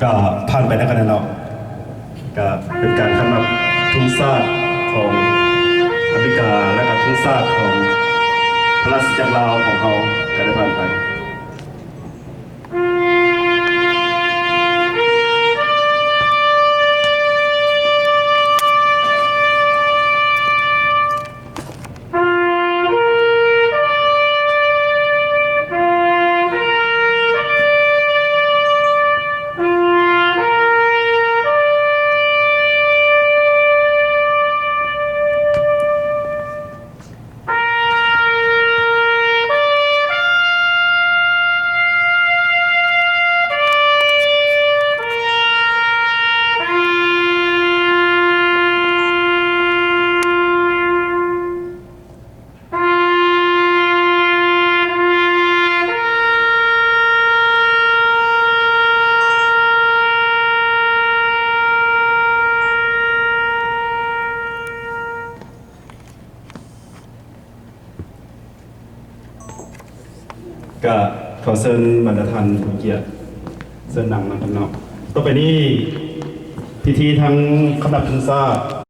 ກໍຜ່ານໄປແລ້ວກັນເນາະ ກໍເປັນການຄຳນັບທຸງຊາດຂອງອາຟຣິກາ ແລະກໍທຸງຊາດຂອງພະລາຊະຈັກລາວຂອງເຮົາ ກໍໄດ້ຜ່ານໄປ. ກະຂໍເຊີນບັນດາທ່ານຜູ້ມີກຽດ ເຊີນນັ່ງນຳກັນເນາະ. ຕໍ່ໄປນີ້ ພິທີທາງຄະນະພັນສາ